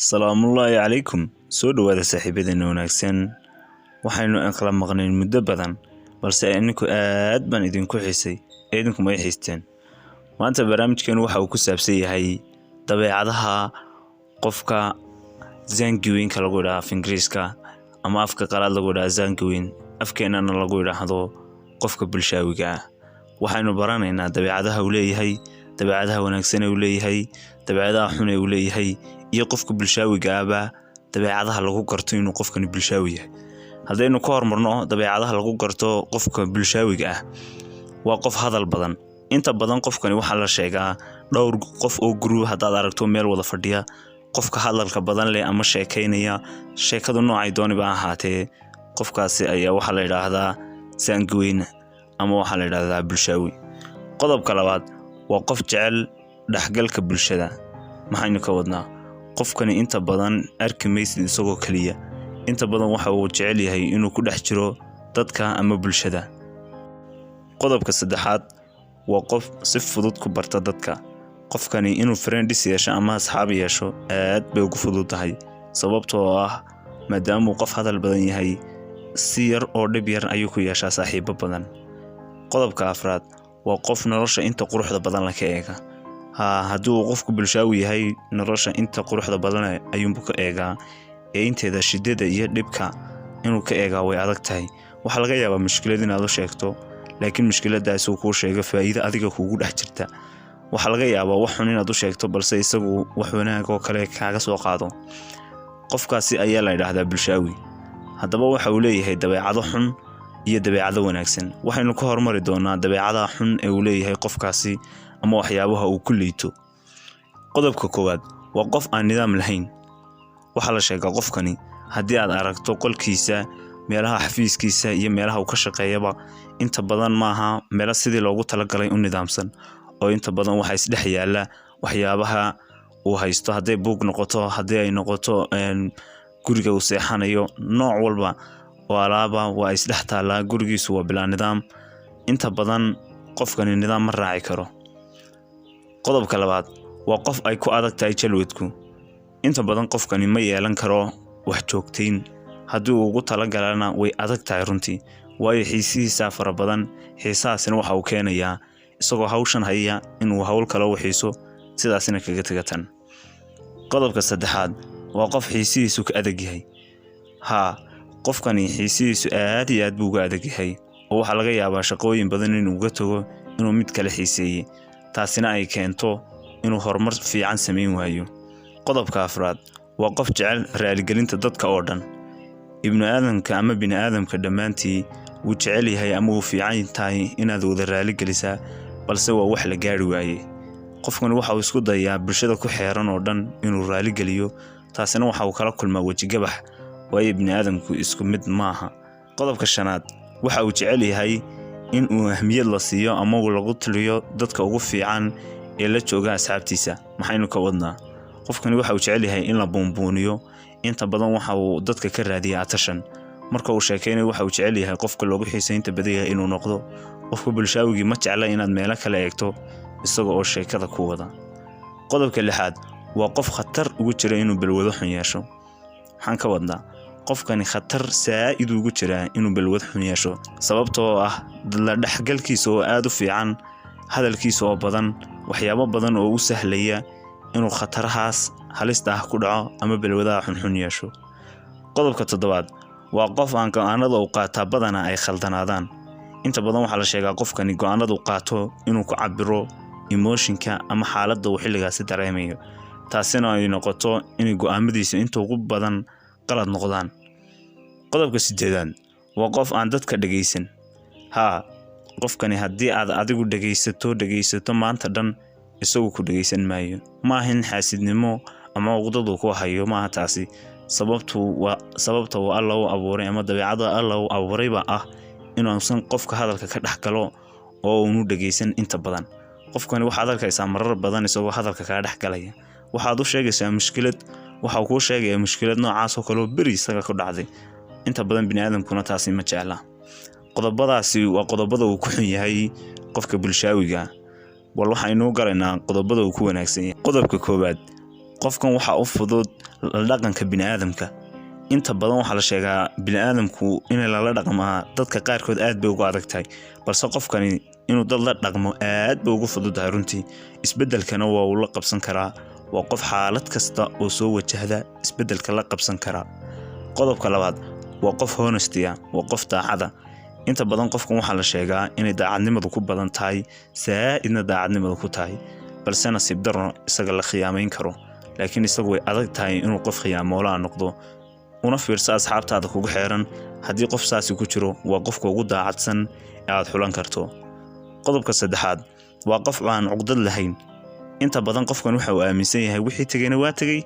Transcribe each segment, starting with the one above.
Salaamullaahi calaykum. Soo dhowaada, saaxiibadeena wanaagsan. Waxaynu kala maqnayn muddo badan, balse ininku aad baan idinku xiisay ee idinku ma i xiisteen. Maanta barnaamijkeenu waxa uu ku saabsan yahay dabeecadaha qofka sanguine-ka lagu yidhaha af Ingiriiska, ama afka qalaad lagu yidhaha sanguine, afkeennana lagu yidhaahdo qofka bulshaawiga ah. Waxaynu baranaynaa dabeecadaha uu leeyahay, dabeecadaha wanaagsan ee uu leeyahay, dabeecadaha xun ee uu leeyahay, iyo qofka bulshaawiga ahba dabeecadaha lagu garto inuu qofkani bulshaawi yahay. Haddaynu ka hormarno dabeecadaha lagu garto qofka bulshaawiga ah, waa qof hadal badan. Inta badan qofkani waxaa la sheegaa dhowr qof oo group haddaad aragto meel wada fadhiya, qofka hadalka badan leh ama sheekaynaya, sheekadu noocay dooniba ahaatee, qofkaasi ayaa waxaa la yidhaahdaa sanguine ama waxaa la yidhaahdaa bulshaawi. Qodobka labaad waa qof jecel dhexgalka bulshada. Maxaynu ka wadnaa? Qofkani inta badan arki maysid isagoo keliya. Inta badan waxa uu jecel yahay inuu ku dhex jiro dadka ama bulshada. Qodobka saddexaad waa qof si fudud ku barta dadka. Qofkani inuu friends yeesho ama asxaab yeesho aad bay ugu fudud tahay, sababtoo ah maadaamuu qof hadal badan yahay, si yar oo dhib yar ayuu ku yeeshaa saaxiibo badan. Qodobka afraad waa qof nolosha inta quruxda badan la ka eega. Haa, haddii uu qofku bulshaawi yahay, nolosha inta quruxda badan ayuunbu ka eegaa, ee inteeda shidada iyo dhibka inuu ka eegaa way adag tahay. Waxaa laga yaabaa mushkilad inaad u sheegto, laakiin mushkiladaasi uu kuu sheego faa'iido adiga kuugu dhex jirta. Waxaa laga yaabaa wax xun inaad u sheegto, balse isagu wax wanaag oo kale kaaga soo qaado. Qofkaasi ayaa la yidhaahdaa bulshaawi. Haddaba waxa uu leeyahay dabeecado xun iyo dabeecado wanaagsan. Waxaynu ka hormari doonaa dabeecadaha xun ee uu leeyahay qofkaasi ama waxyaabaha uu ku liito. Qodobka koowaad waa qof aan nidaam lahayn. Waxaa la sheegaa qofkani haddii aad aragto qolkiisa, meelaha xafiiskiisa iyo meelaha uu ka shaqeeyaba, inta badan maaha meelo sidii loogu talagalay u nidaamsan, oo inta badan waxaa isdhex yaala waxyaabaha uu haysto, hadday buug noqoto, haddii ay noqoto guriga uu seexanayo, nooc walba oo alaaba waa isdhex taallaa. Gurigiisu waa bilaa nidaam. Inta badan qofkani nidaam ma raaci karo. Qodobka labaad waa qof ay ku adag tahay jalwadku. Inta badan qofkani ma yeelan karo wax joogtayn. Haddii uu ugu talagalana way adag tahay runtii, waayo xiisihiisaa fara badan. Xiisahaasina waxa uu keenayaa isagoo hawshan haya inuu hawl kale u xiiso, sidaasina kaga tegatan. Qodobka saddexaad waa qof xiisihiisu ka adag yahay. Haa, qofkani xiisihiisu aad iyo aad buu uga adag yahay, oo waxaa laga yaabaa shaqooyin badan inuu uga tago inuu mid kale xiiseeyey, taasina ay keento inuu horumar fiican samayn waayo. Qodobka afraad waa qof jecel raaligelinta dadka oo dhan. Ibnu aadamka ama bini aadamka dhammaantii wuu jecel yahay ama wuu fiican tahay inaad wada raaligelisaa, balse waa wax la gaari waayey. Qofkani waxa uu isku dayaa bulshada ku xeeran oo dhan inuu raaligeliyo, taasina waxa uu kala kulmaa wejigabax, waayo bini aadamku isku mid maaha. Qodobka shanaad waxa uu jecel yahay in uu ahmiyad la siiyo ama uu lagu taliyo dadka ugu fiican ee la jooga asxaabtiisa. Maxaynu ka wadnaa? Qofkani waxa uu jecel yahay in la buunbuuniyo. Inta badan waxa uu dadka ka raadiya attention. Marka uu sheekaynayo, waxa uu jecel yahay qofka loogu xiisaynta badan yahay inuu noqdo. Qofka bulshaawigii ma jecla inaad meelo kale eegto isaga oo sheekada ku wada. Qodobka lixaad waa qof khatar ugu jira inuu balwado xun yeesho. Maxaan ka wadnaa? Qofkani khatar saa'id ugu jiraa inuu balwad xun yeesho, sababtoo ah la dhexgalkiisa oo aad u fiican, hadalkiisa oo badan, waxyaabo badan oo u sahlaya inuu khatarahaas halista ah ku dhaco ama balwadaha xunxun yeesho. Qodobka toddobaad waa qof aan go'aanada uu qaataa badanaa ay khaldanaadaan. Inta badan waxaa la sheegaa qofkani go'aanada uu qaato inuu ku cabiro emotion-ka ama xaaladda uu xilligaasi dareemayo, taasina ay noqoto inay go'aamadiisa inta ugu badan qalad noqdaan. Qodobka sideedaad waa qof aan dadka dhegaysan. Haa, qofkani haddii aad adigu dhegaysato, dhegaysato maanta dhan, isagu ku dhegaysan maayo. Ma ahin xaasidnimo ama uqdadu ku hayo, maaha taasi. Sababtu waa sababta uu Alla u abuuray ama dabeecada Alla u abuurayba ah inuusan qofka hadalka ka dhex galo oo uunu dhegaysan. Inta badan qofkani waxaad arkaysaa marar badan isagoo hadalka kaa dhex galaya. Waxaad u sheegaysaa mushkilad, waxa uu kuu sheegaya mushkilad noocaas oo kaleo beri isaga ku dhacday. Inta badan biniaadamkuna taasi ma jecla. Qodobadaasi waa qodobada uu ku xun yahay qofka bulshaawiga. Bal waxaynuu galaynaa qodobada uu ku wanaagsan yahay. Qodobka koowaad, Qofkan waxaa u fudud la dhaqanka bini'aadamka. Inta badan waxaa la sheegaa bini'aadamku in lala dhaqmaa dadka qaarkood aad bay ugu adag tahay, balse qofkani inuu dad la dhaqmo aad bay ugu fududahay runtii. Isbeddelkana waa uu la qabsan karaa. Waa qof xaalad kasta oo soo wajahda isbeddelka la qabsan karaa. Qodobka labaad waa qof honesty ah, waa qof daacada. Inta badan qofkan waxaa la sheegaa inay daacadnimadu ku badan tahay, saa'idna daacadnimadu ku tahay, balse nasiib darro isaga la khiyaamayn karo, laakiin isagu way adag tahay inuu qof khiyaamoolaa noqdo. Una fiirso asxaabtaada kugu xeeran, haddii qof saasi ku jiro, waa qofka ugu daacadsan ee aad xulan karto. Qodobka saddexaad waa qof aan cuqdad lahayn. Inta badan qofkan waxa uu aaminsan yahay wixii tegayna waa tegey,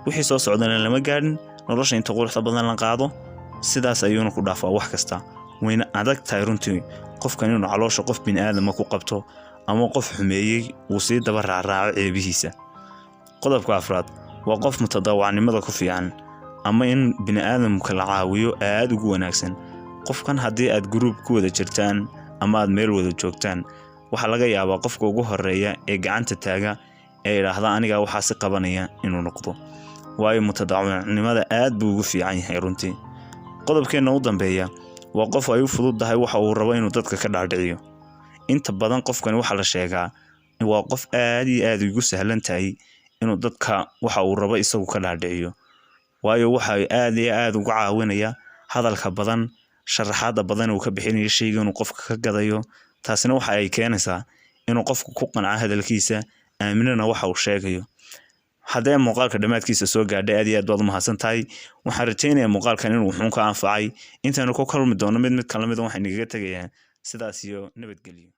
wixii soo socdana lama gaadhin, nolosha inta quruxda badan la qaado, sidaas ayuuna ku dhaafaa wax kasta. Wayna adag tahay runtii qofkan inuu caloosha qof bini'aadama ku qabto ama qof xumeeyey uu sii daba raacraaco ceebihiisa. Qodobka afraad waa qof mutadawacnimada ku fiican, ama in bini'aadamka la caawiyo aad ugu wanaagsan. Qofkan haddii aad group ku wada jirtaan ama aad meel wada joogtaan, waxaa laga yaabaa qofka ugu horeeya ee gacanta taaga ee idhaahda "Anigaa waxaa si qabanaya" inuu noqdo, waayo mutadawacnimada aad buu ugu fiican yahay runtii. Qodobkeenna u dambeeya waa qof ay u fududdahay waxa uu rabo inuu dadka ka dhaadhiciyo. Inta badan qofkani waxaa la sheegaa waa qof aad iyo aad ugu sahlan tahay inuu dadka waxa uu rabo isagu ka dhaadhiciyo, waayo waxa aad iyo aad uga caawinaya hadalka badan, sharaxaadda badan uu ka bixinayo shayga inuu qofka ka gadayo. Taasina waxa ay keenaysaa inuu qofku ku qanco hadalkiisa, aaminana waxa uu sheegayo. Haddee muuqaalka dhammaadkiisa soo gaadhay, aad iyo aad baad u mahadsan tahay. Waxaan rajaynayaa muuqaalkan inuu wuxuun ka anfacay. Intaanu ku kulmi doono mid ka lamid, waxaan igaga tegayaa sidaas iyo nabadgelyo.